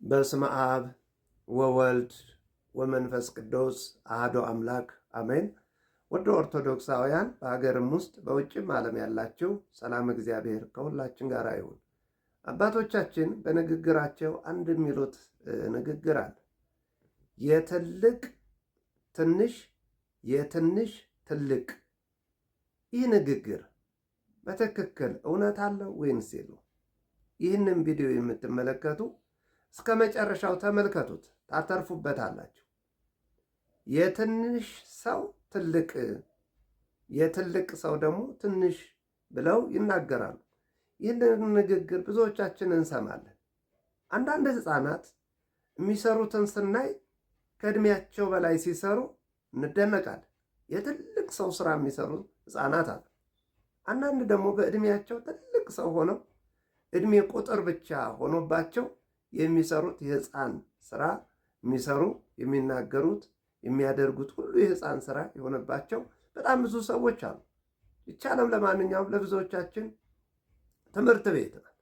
በስመ አብ ወወልድ ወመንፈስ ቅዱስ አሐዱ አምላክ አሜን። ወደ ኦርቶዶክሳውያን በሀገርም ውስጥ በውጭም ዓለም ያላችሁ ሰላም እግዚአብሔር ከሁላችን ጋር ይሁን። አባቶቻችን በንግግራቸው አንድ የሚሉት ንግግር አለ። የትልቅ ትንሽ፣ የትንሽ ትልቅ። ይህ ንግግር በትክክል እውነት አለው ወይንስ የለው? ይህንን ቪዲዮ የምትመለከቱ እስከ መጨረሻው ተመልከቱት፣ ታተርፉበታላችሁ። የትንሽ ሰው ትልቅ፣ የትልቅ ሰው ደግሞ ትንሽ ብለው ይናገራሉ። ይህንን ንግግር ብዙዎቻችን እንሰማለን። አንዳንድ ሕፃናት የሚሰሩትን ስናይ ከእድሜያቸው በላይ ሲሰሩ እንደነቃለን። የትልቅ ሰው ስራ የሚሰሩ ሕፃናት አሉ። አንዳንድ ደግሞ በእድሜያቸው ትልቅ ሰው ሆነው እድሜ ቁጥር ብቻ ሆኖባቸው የሚሰሩት የሕፃን ስራ የሚሰሩ፣ የሚናገሩት፣ የሚያደርጉት ሁሉ የሕፃን ስራ የሆነባቸው በጣም ብዙ ሰዎች አሉ። ይቻለም ለማንኛውም ለብዙዎቻችን ትምህርት ቤት ናት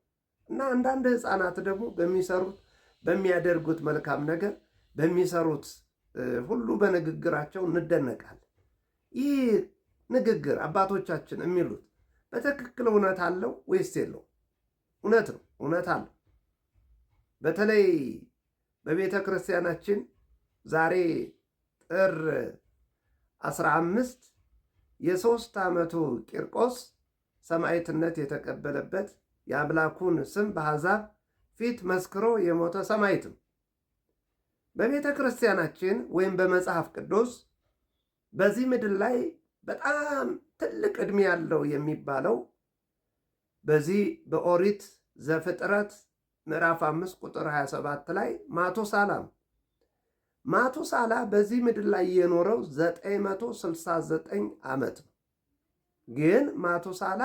እና አንዳንድ ሕፃናት ደግሞ በሚሰሩት፣ በሚያደርጉት መልካም ነገር፣ በሚሰሩት ሁሉ በንግግራቸው እንደነቃለን። ይህ ንግግር አባቶቻችን የሚሉት በትክክል እውነት አለው ወይስ የለው? እውነት ነው፣ እውነት አለው። በተለይ በቤተ ክርስቲያናችን ዛሬ ጥር 15 የ3 ዓመቱ ቂርቆስ ሰማዕትነት የተቀበለበት፣ የአምላኩን ስም በአሕዛብ ፊት መስክሮ የሞተ ሰማዕት ነው። በቤተ ክርስቲያናችን ወይም በመጽሐፍ ቅዱስ በዚህ ምድር ላይ በጣም ትልቅ ዕድሜ ያለው የሚባለው በዚህ በኦሪት ዘፍጥረት ምዕራፍ 5 ቁጥር 27 ላይ ማቱሳላ ነው። ማቱሳላ በዚህ ምድር ላይ የኖረው 969 ዓመት ነው። ግን ማቱሳላ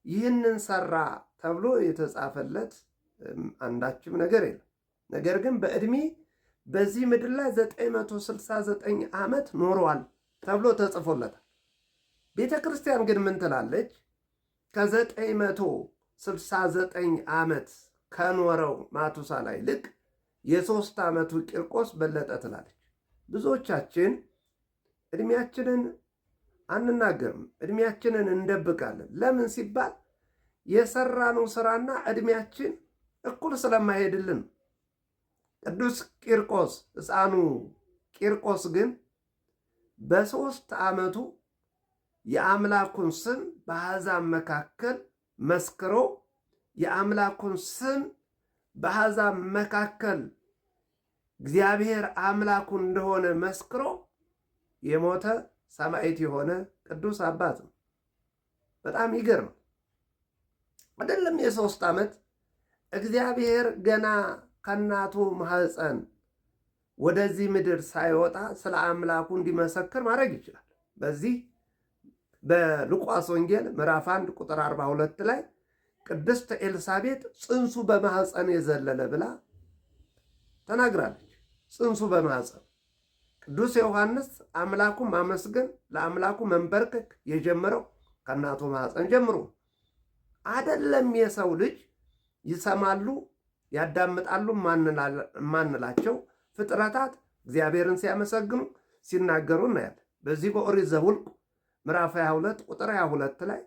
ይህንን ሰራ ተብሎ የተጻፈለት አንዳችም ነገር የለም። ነገር ግን በዕድሜ በዚህ ምድር ላይ 969 ዓመት ኖሯል ተብሎ ተጽፎለታል። ቤተ ክርስቲያን ግን ምን ትላለች? ከ969 ዓመት ከኖረው ማቱሳላ ይልቅ የ3 ዓመቱ ቂርቆስ በለጠ ትላለች። ብዙዎቻችን እድሜያችንን አንናገርም፣ እድሜያችንን እንደብቃለን። ለምን ሲባል የሰራነው ስራና እድሜያችን እኩል ስለማይሄድልን። ቅዱስ ቂርቆስ፣ ሕፃኑ ቂርቆስ ግን በ3 ዓመቱ የአምላኩን ስም በአሕዛብ መካከል መስክሮ፣ የአምላኩን ስም በአሕዛብ መካከል እግዚአብሔር አምላኩ እንደሆነ መስክሮ የሞተ ሰማዕት የሆነ ቅዱስ አባት ነው። በጣም ይገርም አይደለም? የ3 ዓመት እግዚአብሔር ገና ከእናቱ ማኅፀን ወደዚህ ምድር ሳይወጣ ስለ አምላኩ እንዲመሰክር ማድረግ ይችላል። በዚህ በሉቃስ ወንጌል ምዕራፍ 1 ቁጥር 42 ላይ ቅድስት ኤልሳቤጥ ጽንሱ በማኅፀን የዘለለ ብላ ተናግራለች። ጽንሱ በማኅፀን ቅዱስ ዮሐንስ አምላኩ ማመስገን፣ ለአምላኩ መንበርከክ የጀመረው ከእናቱ ማኅፀን ጀምሮ አደለም። የሰው ልጅ ይሰማሉ፣ ያዳምጣሉ ማንላቸው ፍጥረታት እግዚአብሔርን ሲያመሰግኑ፣ ሲናገሩ እናያለን። በዚህ በኦሪት ዘኍልቍ ምዕራፍ 22 ቁጥር 22 ላይ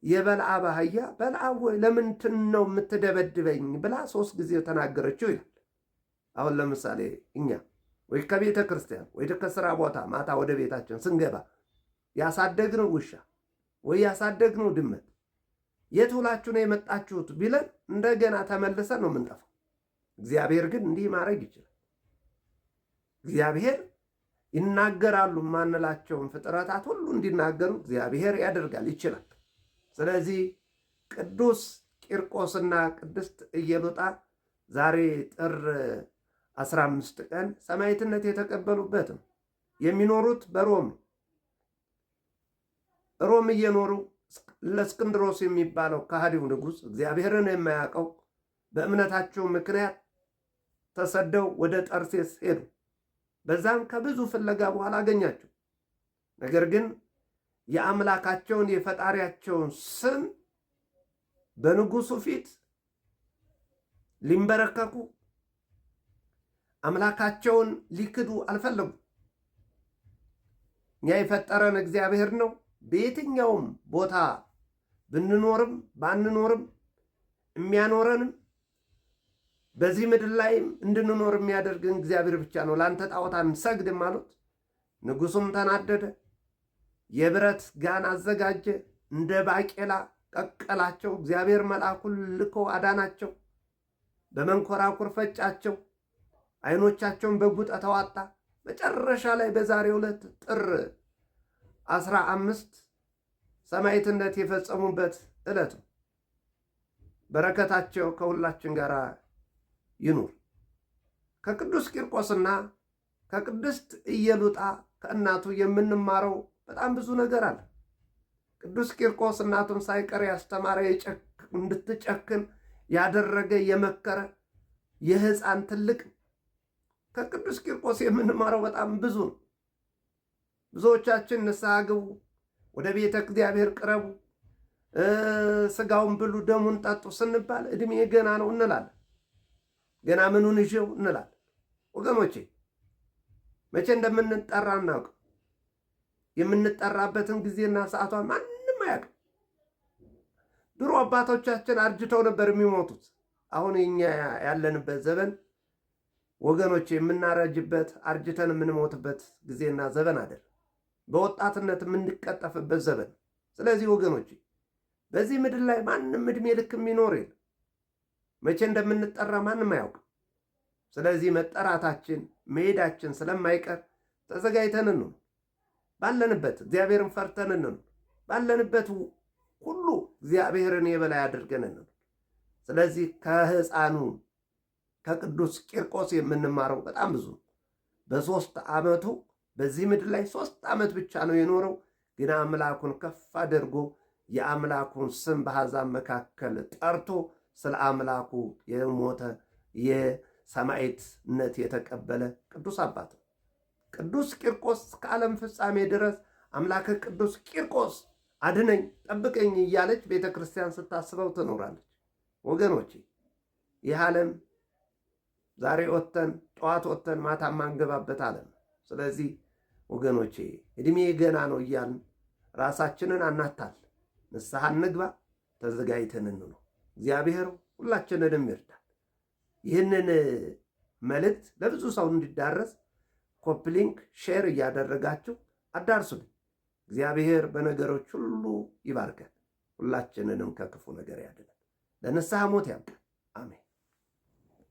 የበልዓም አህያ "በልዓም ወይ ለምንድን ነው የምትደበድበኝ?" ብላ ሶስት ጊዜ ተናገረችው ይላል። አሁን ለምሳሌ እኛ ወይ ከቤተ ክርስቲያን ወይ ከስራ ቦታ ማታ ወደ ቤታችን ስንገባ ያሳደግነው ውሻ ወይ ያሳደግነው ድመት "የት ውላችሁ ነው የመጣችሁት?" ቢለን እንደገና ተመልሰን ነው የምንጠፋው። እግዚአብሔር ግን እንዲህ ማድረግ ይችላል። እግዚአብሔር ይናገራሉ የማንላቸውን ፍጥረታት ሁሉ እንዲናገሩ እግዚአብሔር ያደርጋል፣ ይችላል። ስለዚህ ቅዱስ ቂርቆስና ቅድስት ኢየሉጣ ዛሬ ጥር 15 ቀን ሰማዕትነት የተቀበሉበት ነው። የሚኖሩት በሮም ነው። ሮም እየኖሩ ለእስክንድሮስ የሚባለው ከሃዲው ንጉሥ፣ እግዚአብሔርን የማያውቀው፣ በእምነታቸው ምክንያት ተሰደው ወደ ጠርሴስ ሄዱ። በዛም ከብዙ ፍለጋ በኋላ አገኛቸው። ነገር ግን የአምላካቸውን የፈጣሪያቸውን ስም በንጉሱ ፊት ሊንበረከኩ አምላካቸውን ሊክዱ አልፈለጉም። እኛ የፈጠረን እግዚአብሔር ነው። በየትኛውም ቦታ ብንኖርም ባንኖርም የሚያኖረንም በዚህ ምድር ላይም እንድንኖር የሚያደርግን እግዚአብሔር ብቻ ነው። ለአንተ ጣዖት አንሰግድም አሉት። ንጉሱም ተናደደ። የብረት ጋን አዘጋጀ። እንደ ባቄላ ቀቀላቸው። እግዚአብሔር መልአኩን ልኮ አዳናቸው። በመንኮራኩር ፈጫቸው። ዓይኖቻቸውን በጉጠት አወጣ። መጨረሻ ላይ በዛሬው ዕለት ጥር 15 ሰማዕትነት የፈጸሙበት ዕለት ነው። በረከታቸው ከሁላችን ጋር ይኑር። ከቅዱስ ቂርቆስና ከቅድስት ኢየሉጣ ከእናቱ የምንማረው በጣም ብዙ ነገር አለ። ቅዱስ ቂርቆስ እናቱን ሳይቀር ያስተማረ፣ እንድትጨክን ያደረገ፣ የመከረ የሕፃን ትልቅ። ከቅዱስ ቂርቆስ የምንማረው በጣም ብዙ ነው። ብዙዎቻችን ንስሐ ግቡ፣ ወደ ቤተ እግዚአብሔር ቅረቡ፣ ስጋውን ብሉ፣ ደሙን ጠጡ ስንባል ዕድሜ ገና ነው እንላለን። ገና ምኑን ይዤው እንላለን። ወገኖቼ መቼ እንደምንጠራ እናውቅ። የምንጠራበትን ጊዜና ሰዓቷን ማንም አያውቅም። ድሮ አባቶቻችን አርጅተው ነበር የሚሞቱት። አሁን እኛ ያለንበት ዘመን ወገኖች የምናረጅበት አርጅተን የምንሞትበት ጊዜና ዘመን አይደለም። በወጣትነት የምንቀጠፍበት ዘመን። ስለዚህ ወገኖች በዚህ ምድር ላይ ማንም ዕድሜ ልክ የሚኖር የለም። መቼ እንደምንጠራ ማንም አያውቅም። ስለዚህ መጠራታችን መሄዳችን ስለማይቀር ተዘጋጅተን እንኑር። ባለንበት እግዚአብሔርን ፈርተን እንኑር። ባለንበት ሁሉ እግዚአብሔርን የበላይ አድርገን እንኑር። ስለዚህ ከሕፃኑ ከቅዱስ ቂርቆስ የምንማረው በጣም ብዙ ነው። በ3 ዓመቱ በዚህ ምድር ላይ 3 ዓመት ብቻ ነው የኖረው። ግን አምላኩን ከፍ አድርጎ የአምላኩን ስም በአሕዛብ መካከል ጠርቶ ስለ አምላኩ የሞተ የሰማዕትነት የተቀበለ ቅዱስ አባት ነው። ቅዱስ ቂርቆስ ከዓለም ፍጻሜ ድረስ አምላከ ቅዱስ ቂርቆስ አድነኝ፣ ጠብቀኝ እያለች ቤተ ክርስቲያን ስታስበው ትኖራለች። ወገኖቼ ይህ ዓለም ዛሬ ወጥተን ጠዋት ወጥተን ማታ ማንገባበት ዓለም ነው። ስለዚህ ወገኖቼ ዕድሜ ገና ነው እያልን ራሳችንን አናታል። ንስሐ እንግባ፣ ተዘጋጅተን እንኑር። እግዚአብሔር ሁላችንንም ይርዳል። ይህንን መልእክት ለብዙ ሰው እንዲዳረስ copy link፣ share እያደረጋችሁ አዳርሱልኝ። እግዚአብሔር በነገሮች ሁሉ ይባርከን፣ ሁላችንንም ከክፉ ነገር ያድነን፣ ለንስሐ ሞት ያብቃን። አሜን።